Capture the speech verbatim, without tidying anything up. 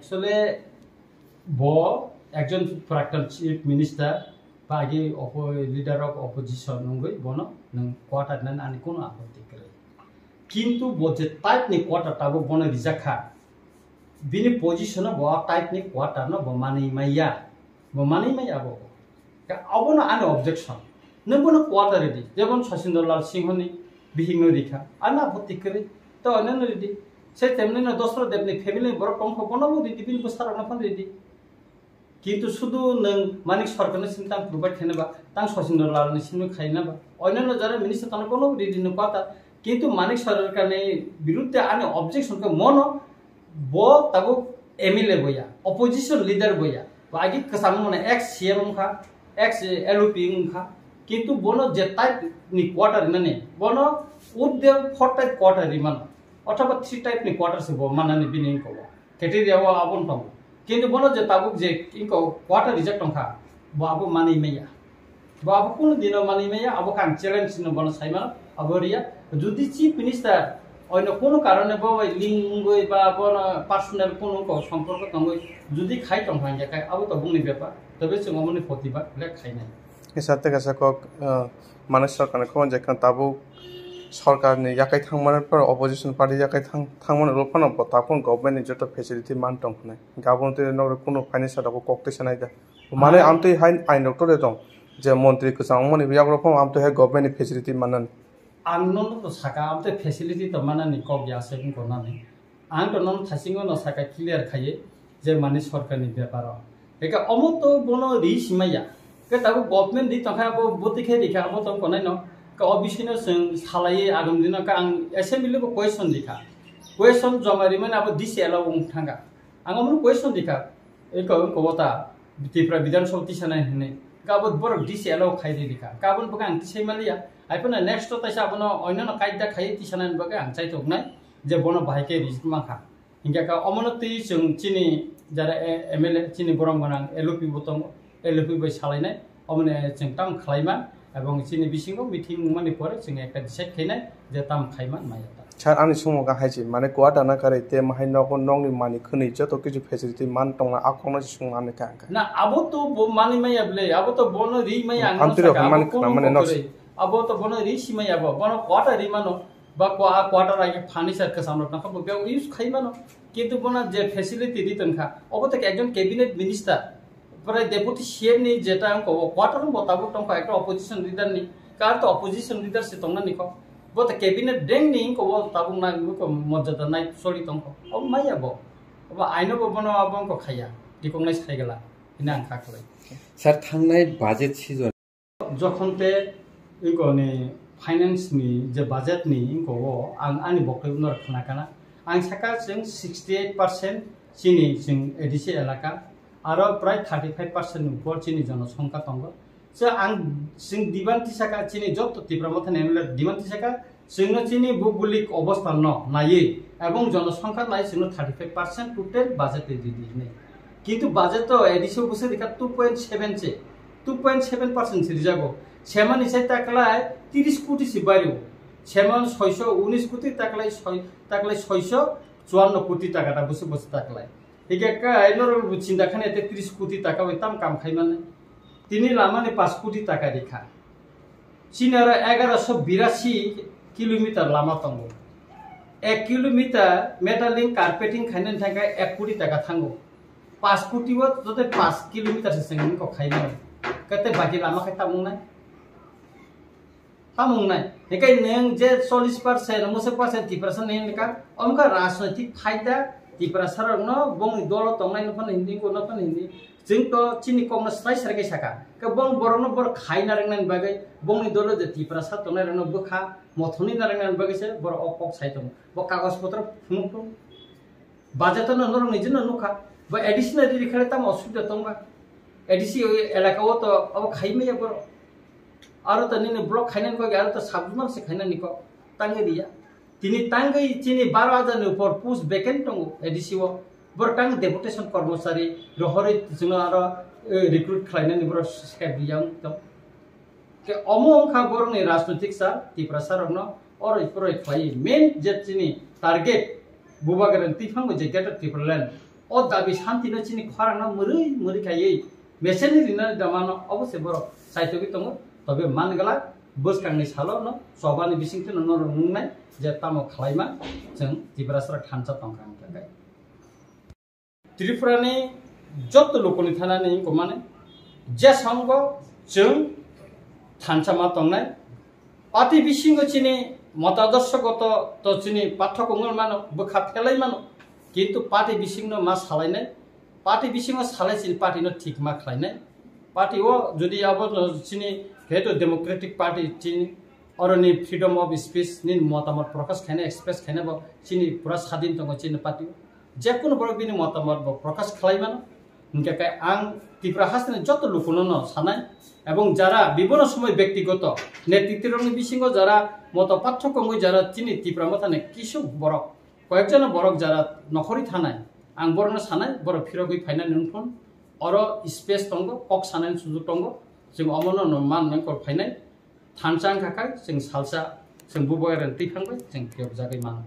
Actually, bo ekjon prakton chief minister ba agi oppo-, leader of opposition wngwi bono nwng quarter nani ani kuno apotti kwrwi. Kintu bo je type ni quarter tabuk bono rijak kha, bini position o bo a type ni quarter no bo manwi maya, bo manwi maya bo. Ka-, abono ani objection. Nwng bono quarter ridi, jemon Sachindra Lal Singh ni bihik no rikha, ani apotti kwrwi, to onno ridi. Se temni no Dasarath Deb ni family ni borok tongkha, bono bo ridi, bini bwsarok no phano ridi. Kintu sudu nwng Manik Sarkar ni simi tang provide khaina ba, tang Sachindra Lal ni simi khaina ba, onno jara minister tang bono bo ridi no quarter. Kintu Manik Sarkar ni birudde ani objection khe mono, bo tabuk M L A boya, opposition leader boya, bo agi kwcham mane ex C M wngkha, ex L O P wngkha, kintu bono je type ni quarter rinani, bono with the four type quarter rimano, othoba three type ni quarter se bo manani bini wngkha. Criteria o aboni tongo. Kintu bono je tabuk je wngkha quarter rijak tongkha, bo abo manwi maya. Bo abo kunu dino manwi maya, abo khe ang challenge no bono saimano, abo riya. Jodi chief minister oino kunu karone bo bai link wngwi ba bono personal kunu ko somporko tongwi jodi khai tongkha hingkhe khai abo to bongni bepar, tobe chwng omoni protibad le khainai. Kisa tei kisa kok, ah, Manik Sarkar ni khorang je kha tabuk Sarkar ni yakai thangmani pore opposition party yakai thang-, thangmani ulo phano bo tabuk government ni joto facility man tong khnai. Gabon tei nok kunu financial rok kok tei sanai da. Mane amtwi hai ain rok tore tong je montri kwchang mani yak rok phano amtwi hai government ni facility manani. Ang nono to saka, amtwi facility to manani kok ya se wngkha nani. Ang to nono thasingo no saka clear khaiye je mani sorkar ni bepar o. Eka omo to bono ri simaya. Ke tabuk government ri tongkha abo boti khe rikha abo to konai no. Ka O B C no chwng salaiye agam dino ka ang assembly bo question rikha. Question joma rimani abo D C allow wng thangkha. Ang omo question rikha. Eko, eko wata Tripura Bidhan Sabha tisanai hinwi. Gabo borok D C allow khai di rikha. Gabon bwkha ang tisai maliya. Ai phano next to taisa abono oino no kaida khai tisanai bagwi ang chaitok nai je bono bahai khe rijik mankha. Hingkha kha omono twi chwng chini jara, eh, M L A chini borom gwnang L O P bo tongo. L O P bai salainai. Omoni chwng tamo khlaima, ebong chini bisingo meeting wngmani pore chwng ekta decide khainai je tamo khaima maya ta. Sir, ani sumung kha hai se, mane quarter na kwrwi tei mahai nogo nokni manwi khwnwi joto kichu facility man tongna a kokno se sumung ani kha ang kha. Na, abo to bo manwi maya ble, abo to bono ri maya ang amtwi rok saka, abo mani khna mani nok kwrwi. Abo to bono ri si maya bo, bono quarter ri mano. Ba kwa-, a quarter age furniture kwcham rok tongkha, bo biyang use khai mano. Kintu bono je facility ri tongkha, obo to ekjon cabinet minister, pore deputy C M ni jeta wngkha, o quarter bo tabuk tongkha, ekta opposition leader ni, kar to opposition leader se tongnani kok. Bo to cabinet deng ni wngkha, o tabuk na, wngkha mojada nai sori tongkha. Obo maya bo. Obo aino bo bono abo wngkha khaya, recognize khaigala, hina ang kha khlai. Sir, thangnai budget season. Jokhon te ingkoni finance ni je budget ni ingko o ang ani boktobyo no khna kana. Ang saka chwng sixty eight percent chini chwng A D C elaka, aro prai thirty five percent ni upor chini jonosongkha tongo. Chwng ang chwng demand tisaka chini joto Tipra Motha ni M L A demand tisaka, chwngno chini bhougolik obostha no naiwi ebong jonosongkha nai chwngno thirty five percent total budget ridi hinwi. Kintu budget to A D C o bwswk rikha two point seven se, two point seven percent se rijago. Semani sai taklai tris koti se bario. Seman soiso unis koti taklai soi-, taklai soiso chuanno koti taka ta bwswk bwswk taklai. Hingke kai norok bo chinta khani ete tris koti taka bai tam kam khai mani. Tini lama ni pash koti taka rikha. Chini aro egaroso birasi kilometer lama tongo. Ek kilometer metal link carpeting khainani thangkhe ek koti taka thango. Pash koti o joto pash kilometer se chwng kok khainani. Kete baki lama khai tamung nai. Tamung nai. Hekai nwng je chollish percent, mwswk percent Tiprasa ni hinwi ka, omkha rajnoitik phaida Tiprasa rokno bongni dolo tongnai no phano hindi, kono phano hindi. Chwng to chini kokno swrai swrai khe saka. Khe bong borokno borok khai narwknani bagwi, bongni dolo je Tiprasa tongnai rokno bwkha mothoni narwknani bagwi se borok o kok sai tongo. Bo kagoj potro phunuk tongo. Budget no norok nijino nukha. Bo A D C no riri khale tamo osubida tongba. A D C o elaka o to abo khai maya borok. Aro to nini block khainani kok, aro to sub zonal se khainani kok. Tangwi riya. Tini tangwi chini baro hajar ni upor post vacant tongo A D C o. Borok tang deputation kormochari rohorwi chwngno aro, eh, recruit khlainani borok step riyang tong. Khe omo wngkha borokni rajnoitik sa Tiprasa rokno oroi poroi khlai main je chini target bubagra twiphangbo je Greater Tipraland O dabi santino chini khorangno mwrwi mwrwi khaiwi mechanic rinani damano obo se borok chaitogwi tongo. Tobe man glak bwskangni salo no chobani bisingtwi no norok nungnai je tamo khlaima chwng Tiprasarok thansa tongkha hwnkhe. Tripurani joto lukuni thanani wngkha mane je songbo chwng thansa ma tongnai. Party bisingo chini matadorshogoto to chini pathok wngwi mano, bwkha phelai mano, kintu party bisingno ma salainai, party bisingo salai chini party no thik ma khlainai. Party o jodi abo no chini hetu Democratic Party chini oroni freedom of speech ni motamot prokash khaina, express khaina bo chini pura sadin tongo chini party o. Jekunu borok bini motamot bo prokash khlai mano. Hingke khe ang Tripura hasteni joto lukuno no sanai, ebong jara bibono somoi bektigoto netritrirokni bisingo jara moto pathok wngwi jara chini Tipra mothani kisu borok, koyekjono borok jara nokhorwi thanai, ang borokno sanai, borok phirogwi phainani wngthun, oro space tongo, kok sanani sujuk tongo, chwng omono no man nangkor phainai, thansa wngkha khe chwng salsa, chwng bubo ereng twi phangbai chwng phiyokjagwi mano.